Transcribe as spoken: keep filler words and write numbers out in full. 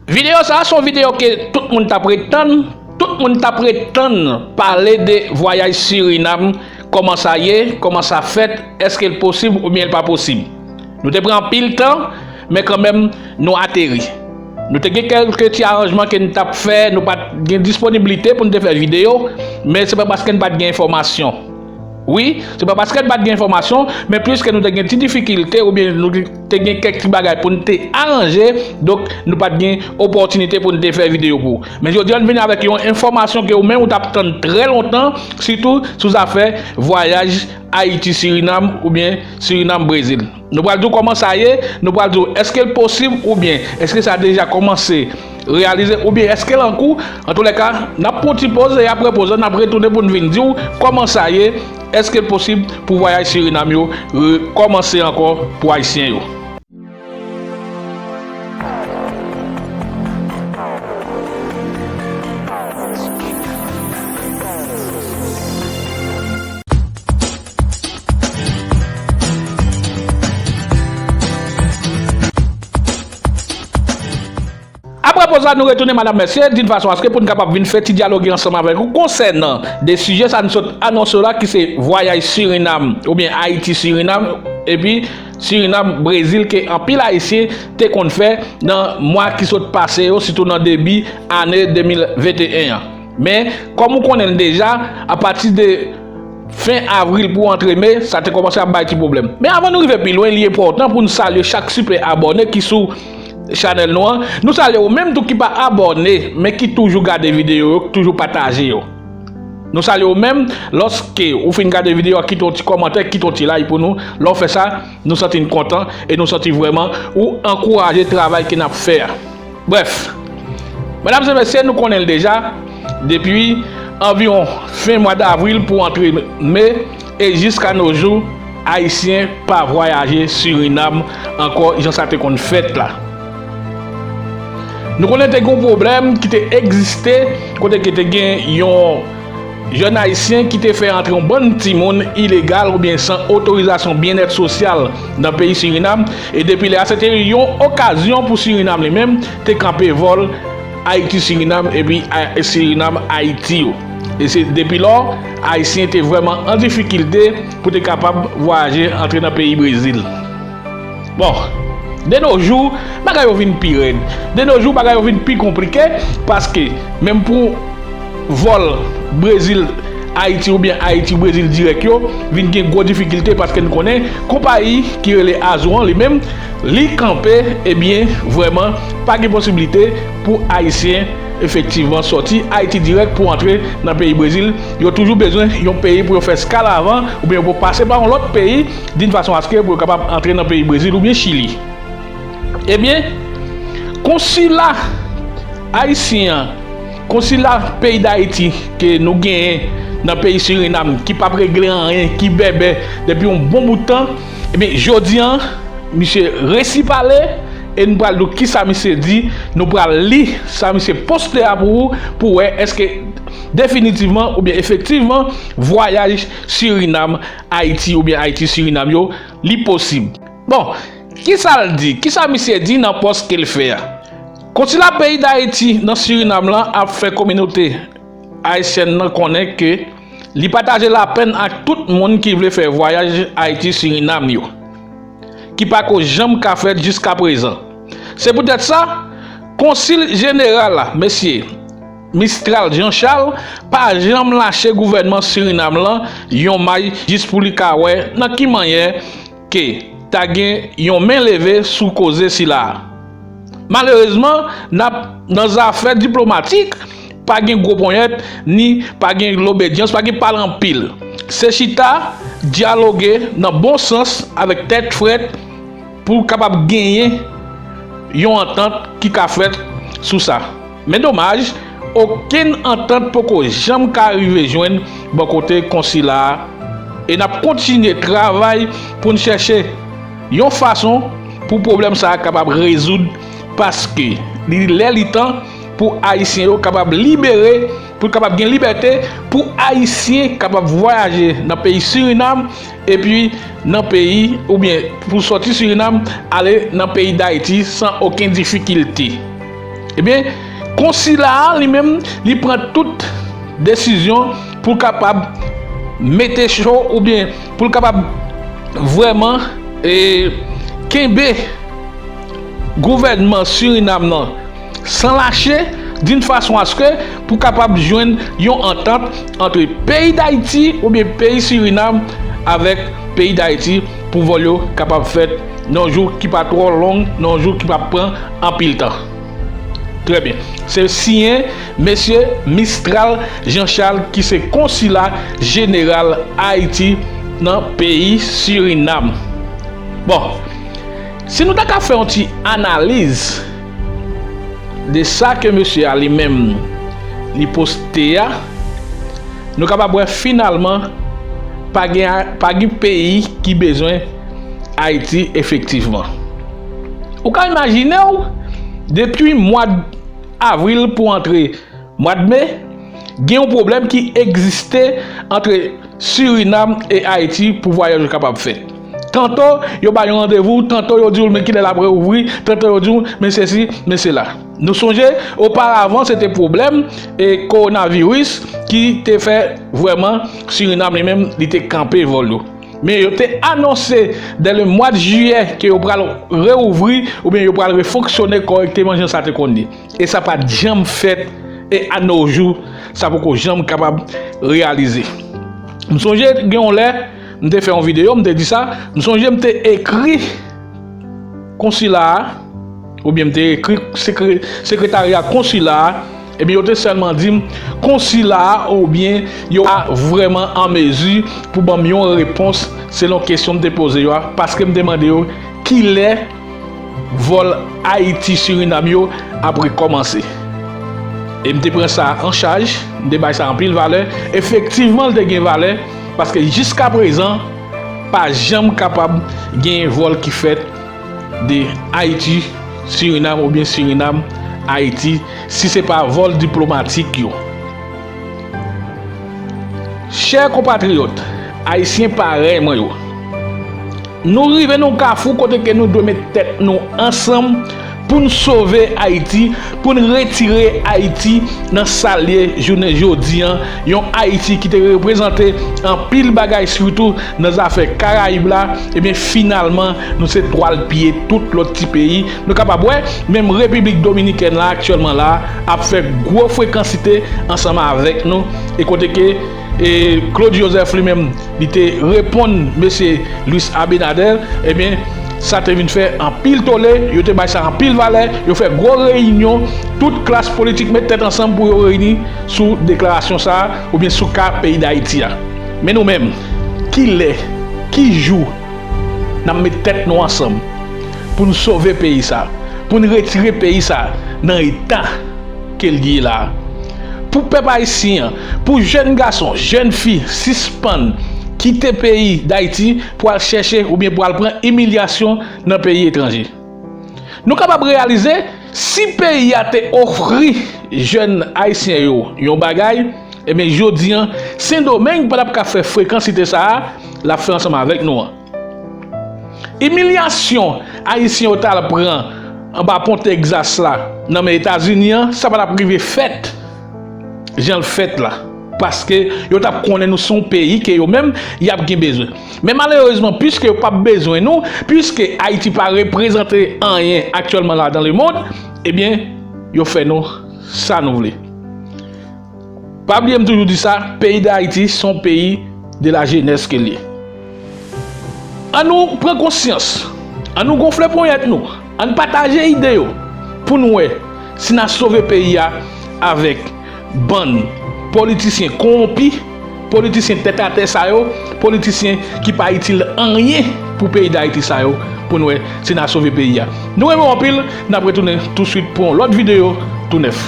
Videyo sa a se yon videyo ke tout moun t ap ret tann. Tout moun t ap ret tann pale de vwayaj Sirinam, kòman sa ye, kòman sa fèt, èske l posib oubyen l pa posib. Nou te pran anpil tan, men kanmenm, nou ateri. Nou te gen kèlke ti aranjman ke n t ap fè, nou pa t gen disponiblite pou n te fè videyo, men se pa paske n pa t gen enfòmasyon. Wi, se pa paske n pa t gen enfòmasyon, men pliske nou te gen ti difikilte oubyen nou te gen kèk ti bagay pou n te aranje, donk nou pa t gen opòtinite pou n te fè videyo pou ou. Men jodi a, n vini avèk yon enfòmasyon ke ou menm ou t ap tann trè lontan, sitou sou zafè vwayaj Ayiti Sirinam oubyen Sirinam Brezil. Nou pral di w kòman sa ye, nou pral di w èske l posib oubyen èske sa deja kòmanse reyalize oubyen èske l an kou. Antoulèka, n ap pran yon ti poz e apre poz la, n ap retounen pou n vin di w kòman sa ye, èske l posib pou vwayaj Sirinam yo rekòmanse ankò pou Ayisyen yo. Apre poz la, nou retounen, madam, mesye, d'une façon à ce que pou n kapab vin fè ti dyaloge ansanm avèk ou konsènan de sijè sa n sot anonse la, ki se vwayaj Sirinam, oubyen Ayiti Sirinam, epi Sirinam Brezil, ke anpil Ayisyen te konn fè nan mwa ki sot pase yo, sitou nan debi ane de mil venteyen an. Men, kòm ou konnen l deja, apati de fen avril pou antre me, sa te kòmanse ap bay ti pwoblèm. Men avan nou rive pi lwen, li enpòtan pou n salye chak sipè abòne ki sou chanèl nou an. Nou salye ou menm tou ki pa abòne, men ki toujou gade videyo yo, ki toujou pataje yo. Nou salye ou menm, lòske ou fin gade videyo a, kite yon ti kòmantè, kite yon ti like pou nou. Lè w fè sa, nou santi n kontan e nou santi vrèman ou ankouraje travay ke n ap fè a. Brèf, medam e mesye, nou konnen l deja, depi anviwon fen mwa davril pou antre me, e jiska no jou, Ayisyen pa vwayaje Sirinam ankò jan sa te konn fèt la. Nou konnen te gen yon pwoblèm ki te egziste, kote ke te gen yon jèn Ayisyen ki te fè antre yon bann timoun ilegal oubyen san otorizasyon byennèt sosyal nan peyi Sirinam, e depi lè a, se te yon okazyon pou Sirinam li menm te kanpe vòl Ayiti Sirinam epi a-, Sirinam Ayiti yo. E se depi lò, Ayisyen te vrèman an difikilte pou te kapab vwayaje antre nan peyi Brezil. Bon, de no jou, bagay yo vin pi rèd. De no jou, bagay yo vin pi konplike, paske menm pou vòl Brezil Ayiti oubyen Ayiti Brezil dirèk yo vin gen gwo difikilte, paske n konnen konpayi ki rele Azul an li menm, li kanpe, ebyen, vrèman, pa gen posiblite pou Ayisyen efektivman sòti Ayiti dirèk pou antre nan peyi Brezil. Yo toujou bezwen yon peyi pou yo fè eskal avan, oubyen pou pase pa yon lòt peyi, d'une façon à ce que pou yo kapab antre nan peyi Brezil oubyen Chili. Ebyen, konsila ayisyen an, konsila peyi Dayiti ke nou genyen nan peyi Sirinam, ki p ap regle anyen, ki bèbè depi yon bon bout tan, ebyen, jodi a, misye resi pale, e nou pral di w kisa misye di, nou pral li sa misye poste a pou ou, pou wè èske definitivman oubyen efektivman vwayaj Sirinam Ayiti oubyen Ayiti Sirinam yo, li posib. Bon, kisa l di? Kisa misye di nan pòs ke l fè a? Konsila peyi Dayiti nan Sirinam lan ap fè kominote ayisyèn nan konnen ke li pataje lapenn ak tout moun ki vle fè vwayaj Ayiti Sirinam yo, ki pako janm ka fèt jiskaprezan. Se poutèt sa, konsil jeneral la, mesye Mistral Jean Charles, pa janm lache gouvènman Sirinam lan yon may jis pou li ka wè nan ki manyè ke ta gen yon men leve sou koze sila a. Malerezman, n ap nan zafè diplomatik, pa gen gwo ponyèt, ni pa gen lobedyans, pa gen pale anpil. Se chita, dyaloge nan bon sans, avèk tèt frèt, pou kapab genyen yon antant ki ka fèt sou sa. Men domaj, okenn antant poko janm ka rive jwenn bò kote konsila a, e n ap kontinye travay pou n chèche yon fason pou pwoblèm sa a kapab rezoud, paske li lè li tan pou Ayisyen yo kapab libere, pou kapab gen libète, pou Ayisyen kapab vwayaje nan peyi Sirinam, epi nan peyi, oubyen pou sòti Sirinam, ale nan peyi Dayiti san okenn difikilte. Ebyen, konsila a li menm, li pran tout desizyon pou l kapab mete cho oubyen pou l kapab vrèman e, kenbe gouvènman Sirinam nan san lache, d'une façon à ce que pou kapab jwenn yon antant ant peyi Dayiti oubyen peyi Sirinam avèk peyi Dayiti pou vòl yo kapab fèt nan yon jou ki pa twò long, nan yon jou ki pa pran anpil tan. Trè byen. Se siyen mesye Mistral Jean Charles ki se konsila jeneral Ayiti nan peyi Sirinam. Bon, si nou ta ka fè yon ti analiz de sa ke mesye a li menm li poste a, nou kapab wè finalman pa gen, pa gen peyi ki bezwen Ayiti efektivman. Ou ka imajine w, depi mwa avril pou antre mwa me, gen yon pwoblèm ki egziste ant Sirinam e Ayiti pou vwayaj yo kapab fèt. Tanto yo ba yon randevou, tanto yo di w men kilè l ap reouvri, tanto yo di w men sesi, men sela. Nou sonje, oparavan se te pwoblèm e kowonaviris ki te fè vrèman Sirinam li menm li te kanpe vòl yo. Men yo te anonse dè le mwa de jiyè ke yo pral reouvri oubyen yo pral refonksyone kòrèkteman jan sa te konn ye. E sa pa t janm fèt, e a no jou, sa poko janm kapab reyalize. M sonje gen yon lè, m te fè yon videyo, m te di sa, m sonje m te ekri konsila a, oubyen m te ekri sekre-, sekretarya konsila a, ebyen yo te sèlman di m konsila a oubyen yo pa vrèman an mezi pou ban m yon repons selon kesyon m te poze yo a, paske m te mande yo kilè vòl Ayiti Sirinam yo ap rekòmanse. E m te pran sa an chaj, m te bay sa anpil valè. Efektivman, l te gen valè, paske jiskaprezan, pa janm kapab gen vòl ki fèt de Ayiti, Sirinam oubyen Sirinam, Ayiti, si se pa vòl diplomatik yo. Chè konpatriyòt ayisyen parèy mwen yo, nou rive nan yon kafou kote ke nou dwe met tèt nou ansanm pou n sove Ayiti, pou n retire Ayiti nan sa l ye jounen jodi an, yon Ayiti ki te reprezante anpil bagay, sitou nan zafè Karayib la, ebyen, finalman, nou se twal pye tout lòt ti peyi. Nou kapab wè, menm Repiblik Dominikèn la, aktyèlman la, ap fè gwo frekansite ansanm avèk nou, e kote ke, e, Claude Joseph li menm, li te reponn mesye Luis Abinader, ebyen, sa te vin fè anpil tole, yo te bay sa anpil valè, yo fè gwo reyinyon, tout klas politik met tèt ansanm pou yo reyini sou deklarasyon sa a, oubyen sou ka peyi Dayiti a. Men nou menm, kilè, ki jou n ap met tèt nou ansanm pou n sove peyi sa, pou n retire peyi sa nan eta ke l ye la a? Pou pèp ayisyen an, pou jèn gason, jèn fi, sispann kite peyi Dayiti pou al chèche oubyen pou al pran imilyasyon nan peyi etranje. Nou kapab reyalize, si peyi a te ofri jèn ayisyen yo yon bagay, ebyen, jodi an, Sendomeng pa t ap ka fè frekansite sa a l ap fè ansanm avèk nou an. Imilyasyon ayisyen yo t al pran anba pon Tegzas la, nan men Etazini an, sa pa t ap rive fèt jan l fèt la. Paske yo t ap konnen nou se yon peyi ke yo menm, y ap gen bezwen. Men malerezman, piske yo p ap bezwen nou, piske Ayiti pa reprezante anyen aktyèlman la dans le monde, ebyen, yo fè nou sa nou vle. Pa bliye m toujou di sa, peyi Dayiti se yon peyi de la jenès ke l ye. Ann nou pran konsyans, ann nou gonfle ponyèt nou, ann pataje ide yo pou n wè si n a sove peyi a avèk bann politisyen kowonpi, politisyen tèt atè sa yo, politisyen ki pa itil anyen pou peyi Dayiti sa yo, pou n wè si n a sove peyi a. Nou renmen w anpil, n ap retounen touswit pou yon lòt videyo tou nèf.